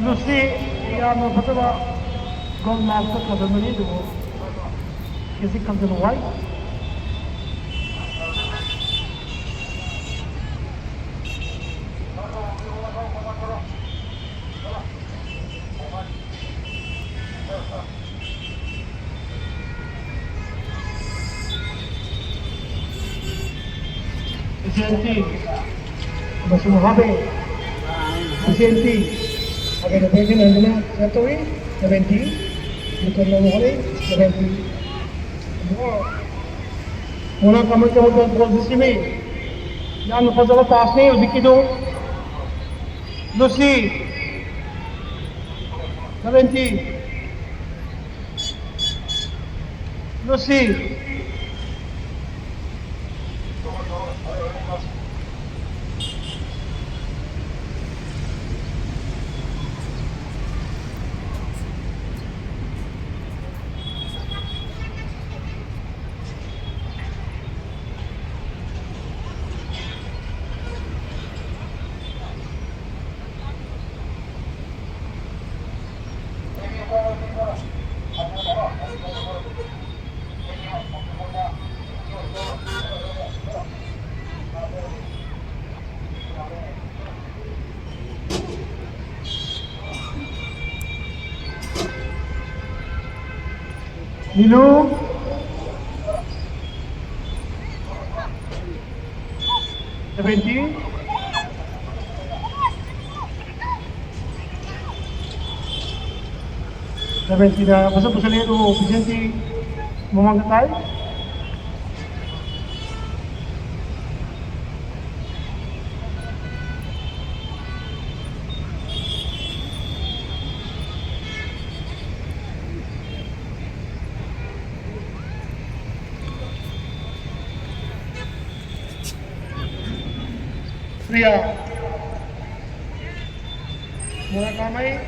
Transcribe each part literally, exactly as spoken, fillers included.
ꯃꯁꯤ ꯌꯥꯝꯅ ꯐꯖꯕ ꯒꯣꯜ ꯃꯥꯔꯛꯇ ꯊꯥꯖꯤꯟꯕꯅꯤ, ꯑꯗꯨꯕꯨ ꯈꯖꯤꯛ ꯈꯪꯖꯤꯜꯂꯨ ꯋꯥꯏ꯫ Vicente, Masumuhabe, Vicente, okay, the pension and the seventy, you can know what is seventy. Muna kamay ka magpapaldi si May. Yan, napasala taas na yun, Vicky do. Lucy. Seventy. Lucy. Nilu. Seventy. Seventy na, basta, basta na ito, Vicente. Mamangkatay. Priya. Mura kamay.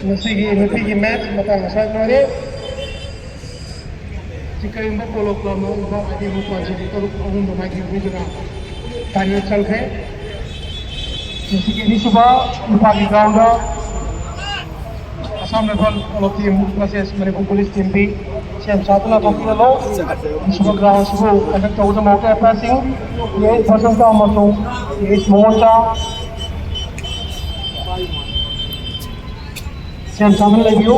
ꯉꯁꯤꯒꯤ ꯅꯨꯄꯤꯒꯤ match ꯃꯇꯥꯡ ꯑꯁꯥꯏ ꯂꯣꯏꯔꯦ꯫ ꯆꯤꯡꯈꯩꯍꯨꯝꯕ polo ꯀ꯭ꯂꯕꯅ Imphal I D ꯃꯄꯥꯟꯁꯤꯡꯒꯤ ꯇꯔꯨꯛ ꯑꯍꯨꯝꯗ ꯃꯥꯏꯊꯤꯕ ꯄꯤꯗꯨꯅ final ꯆꯪꯈ꯭ꯔꯦ꯫ ꯉꯁꯤꯒꯤ ꯑꯅꯤꯁꯨꯕ ꯅꯨꯄꯥꯒꯤ ground Assam rifle polo team versus Manipur police team B ꯁꯦꯝ ꯁꯥꯗꯨꯅ ꯊꯣꯛꯄꯤꯔꯅꯨ꯫ ꯑꯅꯤꯁꯨꯕ ꯒ꯭ꯔꯥꯎꯟ ꯑꯁꯤꯕꯨ ꯀꯟꯗꯛ ꯇꯧꯒꯗꯕ ꯃꯍꯨꯠꯇ ꯄꯥꯁꯤꯡ ꯑꯦ ꯑꯦꯁ ꯕꯁꯟꯇ ꯑꯃꯁꯨꯡ ꯑꯦ ꯑꯦꯁ ꯃꯣꯍꯣꯟꯆꯥ ꯁꯦꯝ ꯁꯥꯗꯨꯅ ꯂꯩꯕꯤꯌꯨ꯫